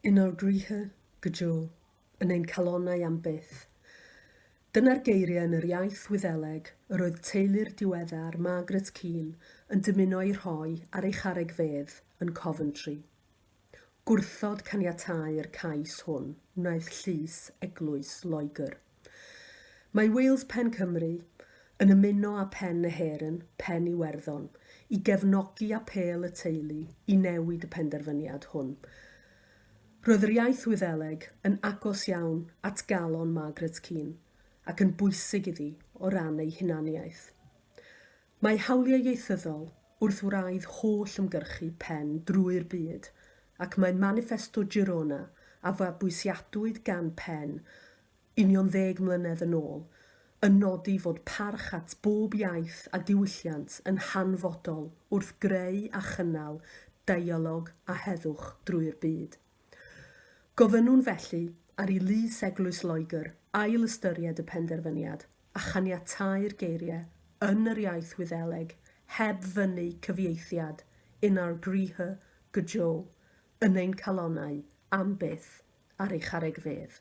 Inár gcroíthe go deo, yn ein calonnau am byth. Dyna'r geiriau yn yr iaith Wyddeleg yr oedd teulu'r diweddar Margaret Keane yn dymuno eu rhoi ar ei charreg fedd yn Coventry. Gwrthod caniatáu'r cais hwn wnaeth Llys Eglwys Loegr. Mae Wales Pen Cymru yn ymuno â Pen na hÉireann, Pen Iwerddon, i gefnogi apêl y teulu i newid y penderfyniad hwn. Roedd yr iaith Wyddeleg yn agos iawn at galon Margaret Keane ac yn bwysig iddi o ran ei hunaniaeth. Mae hawliau ieithyddol wrth wraidd holl ymgyrchu Pen drwy'r byd ac mae Maniffesto Girona a fabwysiadwyd gan Pen union ddeg mlynedd yn ôl, yn nodi fod parch at bob iaith a diwylliant yn hanfodol wrth greu a chynnal deialog a heddwch drwy'r byd. Gofynnwn felly ar i Lys Eglwys Loegr ail-ystyried y penderfyniad a chaniatáu'r geiriau yn yr iaith Wyddeleg heb fynnu cyfieithiad inár gcroíthe go deo, yn ein calonnau, am byth, ar ei charreg fedd.